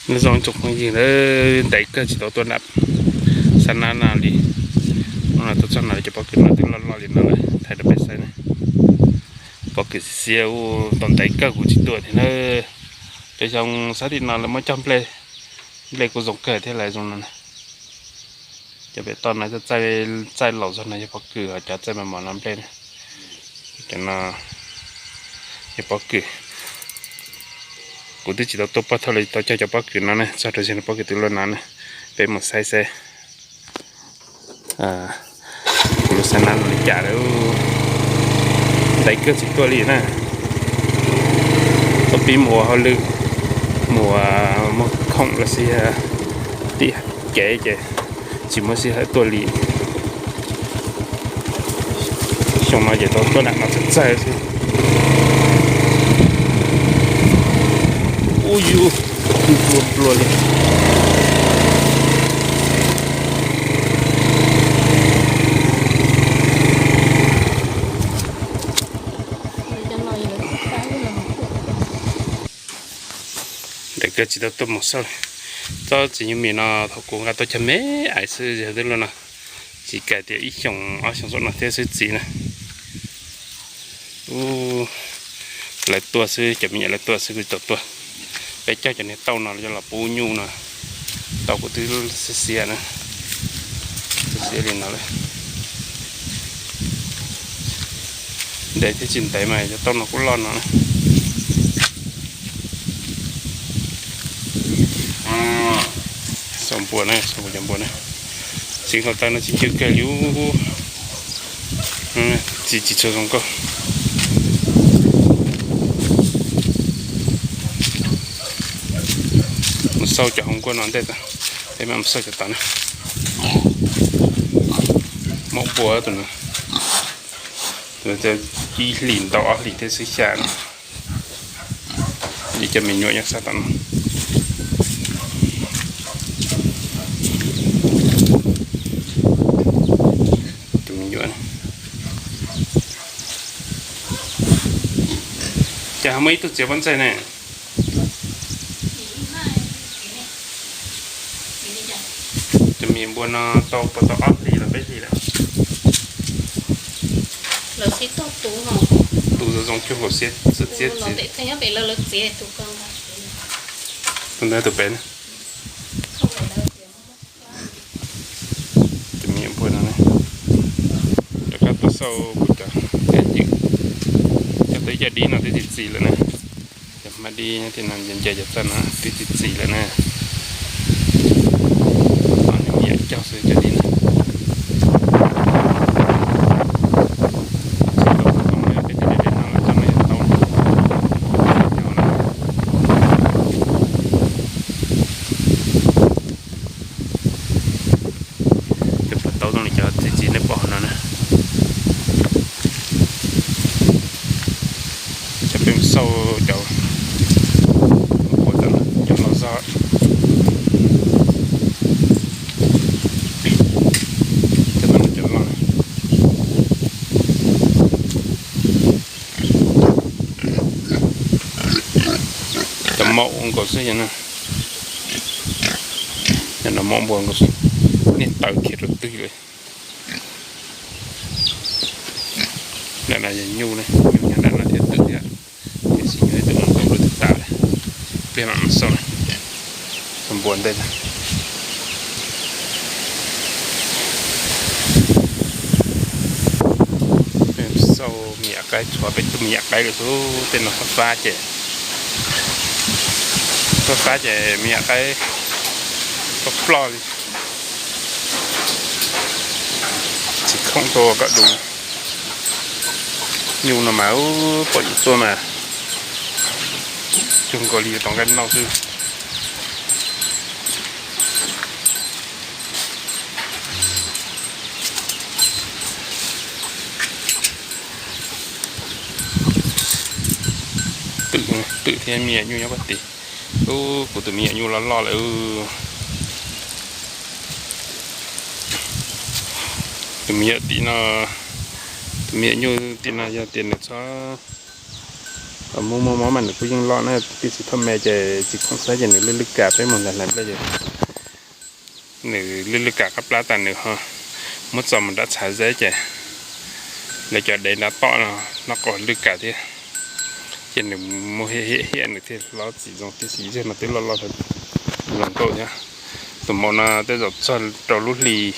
Nyob zoo tsoom phooj ywg, ntev kawg tsis tau tuaj nram sab nab no li. Hnub no tuaj txog no cov pob kws no twb loj loj li no lawm, thaij rau peb saib na. Pob kws xiav xiav, tau ntev kawg kuv tsis tuaj thiab na. Cov xyoo sab tim no lawv muab cog nplej, nplej kuj zoo kawg thiab lawv zoo no na. Cov pem toj no txaij laus zog no yog pob kws, ho cov txaij mos mos no nplej na. Cov no yog pob kws. Kuv twb tsis tau tuaj pab thaum lawv tau cog cov pob kws no na, txog rau xyoo no pob kws twb luaj no na. Peb mus saib saib kuv lub sab nab li cas lawm. Ntev kawg tsis tuaj li na. Tuaj pib mus ua hauj lwm, mus muag khoom los sis tim kev ces tsis muaj sij hawm tuaj li. Xyoo no ces tau tuaj nram no txawg txawg xwb. Ub yus, nplua nplua li. Ntev kawg tsis tau tuaj mus xauj. Tsob txiv nyuj mis no thaum kuv nqa tuaj cog me ais xwb, yog twb luaj no, txiv kais tias ib xyoos ob xyoos saum no thiab xwb txiv na. Ub, lawv tuaj xwb, cov me nyuam lawv tuaj xwb kuv tsis tau tuaj. Peb cog cov niag tauj no coj los pub nyuj no, tauj kuv twb xiav xiav na, xiav xiav li no lawm. Ntev thiab tsis ntev mas cov tauj no kuj loj no na. Xauj npua na, xauj kuv cov npua na. Txiv nkaus taw no tsis ncw kawg li ub. Txiv tsis tshua zoo nkauj. Mus xauj cov hauv nkuaj no ntej, peb mam mus xauj cov tod na. Maum npua tus no, ib hlis ntau ob hlis thiab xwb xya no. Ib cov me nyuam nyob sab tom no. Cov me nyuam, cas ho muaj ib tug txiav pob ntseg ne? Cov me npua no tau puas tau ob hlis los peb hlis lawm? Tus zoo zoo cuag nkaus xiab txiab txiv. Tus ntawd tus pem na. Cov me nyuam npua no, rov qab tuaj xauj kuv cov, cov ywm, cov tau ib co dib no twb txiv txiv lawm na. Cov hmab dib tim no nce nce cov txaj no twb txiv txiv lawm na. Nws me nyuam cog xwb cov dib na. Tsis tau pom tau no, peb tej dej dej no lawm txoj no yog taub no. Cov pog taub zoo li cov txiv txiv nej pom no na. Cov peb xauj cov, cov los zog, cov no cov los, cov maum nkaus xwb yog na. Cov no maum npua nkaus xwb, niag taw khiav rau twg lawm. Nram no yog nyuj ne, nyuj nyob nram no thiab twm thiab. Tiam sis nyuj thiab twm no nkaum lub twg tas lawm. Pliag mam mus xauj na, xauj npua ntej. Xauj me nyuam qaib, tshuav peb tug me nyuam qaib lawm xwb, tej no fab fab ces, fab fab ces me nyuam qaib ploj ploj li. Tsis khoom tuaj kom du. Nyuj no mas pom yus tuaj mas cuag nkaus li yuav tau nqaij noj xwb. Twm, twm thiab me nyuam nyuj nyob pem tid. Ub, kuv tus me nyuam nyuj loj loj lawm. Tus me nyuam tim no, tus me nyuam nyuj tim no yog tias nws txhob Thaum muaj muaj mob mas nws kuj yeej loj na, tiam sis thaum me ces tsis khoom xwb ces nws lwj lwj kam, peb mus nqa hlais nplej ces nws lwj lwj kam qab plab tas nws ho muab txo mus nrab txhav zeb ces lawv cov dev nrab tom no noj qos lwj kam thiab, ces nws muaj hiam hiam nws thiaj hlob txim zoo, tiam sis yog no twb loj loj zoo nkauj thiab. Tus maum no tej zaum txog rau lub hli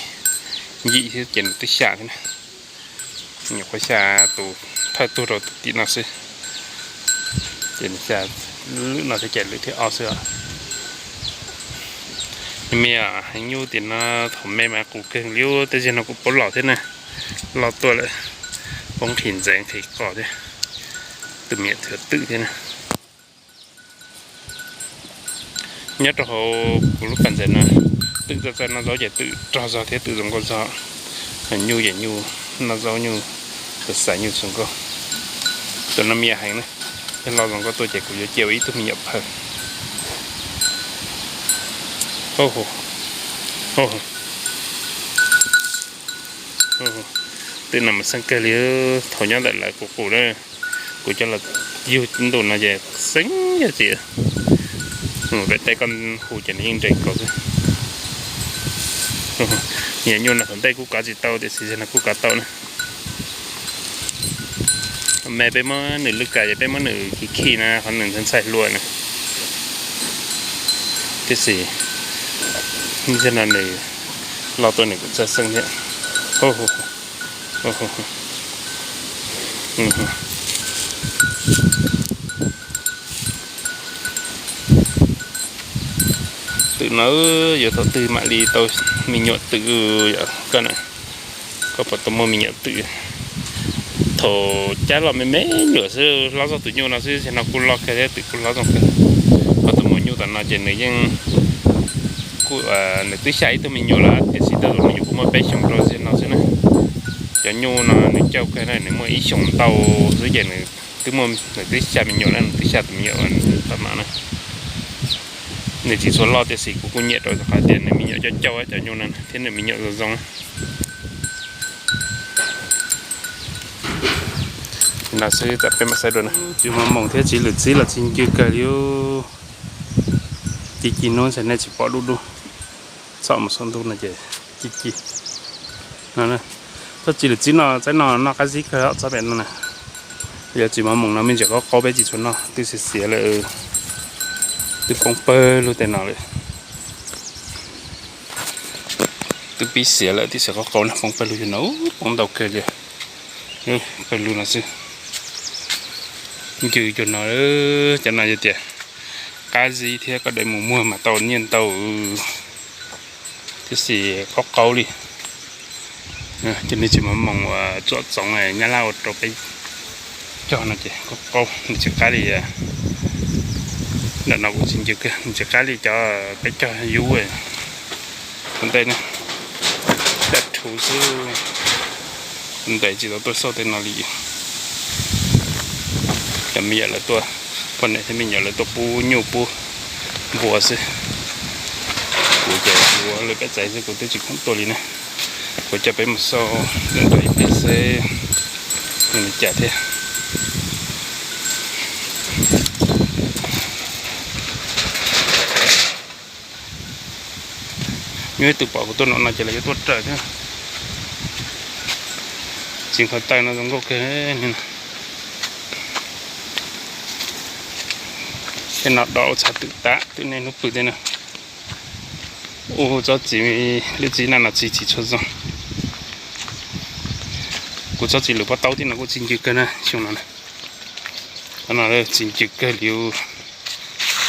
yim thiab ces nws twb xya thiab na. Nyuam qhuav xya tus thawj tug rau tim no xwb, ces nws xya lwm no thiab ces lwm thib ob xwb os. Me heev nyuj tim no, thaum me mas qus kawg li, tej zaum no kuj paub los thiab na, loj tuaj lawm, paub nqhis ntxeev nqhis qos thiab, tus me nyuam twm thiab na. Nyob rau hauv kuv lub pas ntxawm no, twm txawj txawj noj zaub ces twm rog zog thiab twm zoo nkauj zog. Nyuj ces nyuj noj zaub nyuj, tus xav nyuj zoo nkauj. Tus no me nyuam heev na, yog loj zoo nkauj tuaj ces kuv yuav cia ua ib tug me nyuam phaw. Twm no mas xeeb kawg li, thaum nyob ntawm lawv qus qus na, kuv coj los yug ntu no ces xeeb yog tsis pem tej koj hu ces nws yeej nres nkaus xwb. Niam nyuj no thaum ntej kuj kov tsis tau tiam sis no kuj kov tau na. Me peb muab nws lwj kam ces peb muab nws khi khi na qhov nws ntxhais ntxhais hlua na. Tiam sis no nws loj tuaj nws kuj txawj xeeb thiab. Twm no yuav thaum twg mam li tau me nyuam twm yom koj na? Koj puas tau muaj me nyuam twm? Thaum cab los me me nyuam xwb, hlob zog tus nyuj no xwb, zaum no kuj loj kawg thiab twm kuj hlob zoo kawg. Ho tus maum nyuj tom no ces nws yeej kuj, nws twb xya ib tug me nyuam lawm tiam sis tej zaum nws nyuam qhuav muaj peb xyoos rau zaum no xwb na. Cov nyuj no nws cauj kawg na, nws muaj ib xyoos ntau xwb ces nws twb muaj, nws twb xya me nyuam na, nws twb xya tus me nyuam pab mam na. Nws tsis tshua loj tiam sis kuv kuj nyiam rau qhov tias nws me nyuam cauj cauj cov nyuj no thiab nws me nyuam zoo zoo. No xwb, peb mam saib dua na. Tsis mos moos thiab txiv lwm txib los txi ncw kawg li. Ci ci hnub ntxhais nej tsis pom dub dub, txhob mus saum ntuj no ces ci ci. Txhob txiv lwm txib no, txaib no noj qab zib kawg txhob pem no na. Yog tsis mos moos no me ntsis qaub qaub peb tsis tshua noj, twb xiav xiav lawm, twb poob pawg lug tej no lawm. Twb pib xiav lawm, twb xiav qaub qaub no, poob pawg lug yug no, poob ntau kawg li. Pawg lug no xwb. Ncw cov no, cov no yog tias qab zib thiab koj dev mus muag mas tau nyiaj ntau, tiam sis qaub qaub li. Cov no tsis mos moos uas txuam txoov nyab laj ua rau peb cog no ces qaub qaub, nws tsis qab li. Ntawm no kuv tsis ncw kawg, nws tsis qab li cov peb cog yub ua ntej na, daj rhuv xwb. Ntawm tsis tau tuaj xauj tej no li. Cov me nyuam lawv tuaj, poj niam thiab me nyuam lawv tuaj pub nyuj pub npua xwb. Kuv ces kuv ua lawv peb txais xwb, kuv twb tsis khoom tuaj li na. Kuv coj peb mus xauj ntawm no ib pliag seb nws li cas thiab. Nyob ib tug pom kuv tuaj no no ces lawv yuav tuaj raws thiab. Txiv qhov taw no zoo nkauj kawg li. Tej no dov ua txhav twm tas, twm niaj hnub pw tej no. Ua tsob txiv, lub txiv na no txiv tsis tshua zoo. Kuv tsob txiv lwm pob taub tim no kuj txi ncw kawg na xyoo no. No txi ncw kawg li.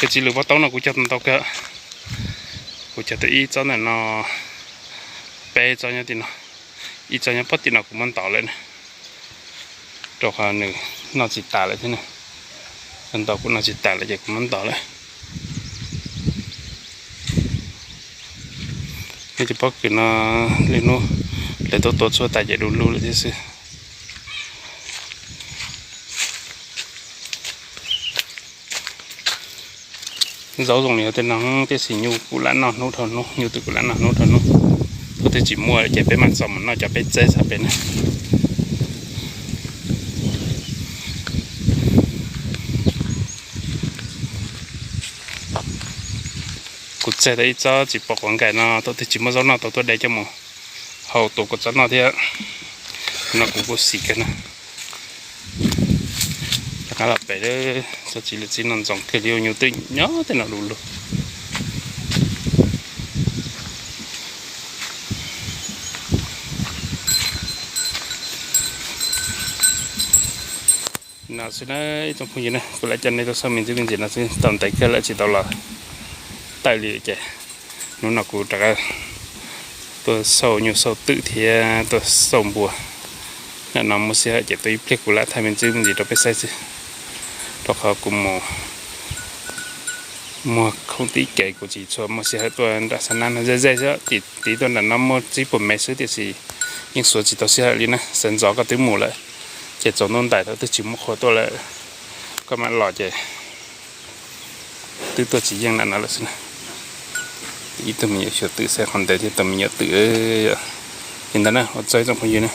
Cov txiv lwm pob taub no kuv cog ntau kawg. Kuv cog tau ib tsob ntawm no, peb tsob nyob tim no, ib tsob nyob pob tim no kuv muab ntov lawm na. Rau qhov nws noj tsis tas lawm thiab na. Ntau kuv noj tsis tas lawm ces kuv muab ntov lawm. Nyob cov pob kws no, lwm hnub lawv tuaj tua tshuaj tas ces du lug lawm thiab xwb. Zaub zoo li tej no tiam sis nyuj kuj lam noj hnub dhau hnub, nyuj twm kuj lam noj hnub dhau hnub. Thaum twg tsis muaj ces peb mam txo mus noj cov peb txeb txhab pem na. Kuv tseg tau ib tsob txiv pos quav nkais no thaum twg tsis muaj zaub noj tau tuaj de coj mus hau tuav kuv tsob noj thiab. No kuv kuj xim kawg no. Rov qab los pem, tsob txiv lwm txiv no ntxoov kawg li, nyuj twm nyob tej no lug lug. No xwb na ib tsoom phooj ywg na, kuv lam coj nej tuaj xauj me ntxwb me ntxim no xwb, tau ntev kawg lawm tsis tau los tawm li ces hnub no kuv rov qab tuaj xauj nyuj xauj twm thiab tuaj xauj npua. Nim no muaj sij hawm ces tuaj ib pliag kuv lam thaij me ntxwb me ntxim rau peb saib xwb, rau qhov kuv mus muag khoom tib kev kuv tsis tshua muaj sij hawm tuaj nram xab nab no. Ze ze xwb, tim tid tuaj nram no muaj tsib puas mev xwb tiam sis yeej xuav tsis tau sij hawm li na. Sawv ntxov koj twb mus lawm ces tsaus ntuj ntais thaum twg tsis muaj qhua tuaj lawm koj mam los ces twb tuaj tsis yeej nram no lawm xwb na. Ib tug me nyuam xyuas twm, saib qhov ntawd thiab tus me nyuam twm. Li ntawd na, ua tsaug ib tsoom phooj ywg na.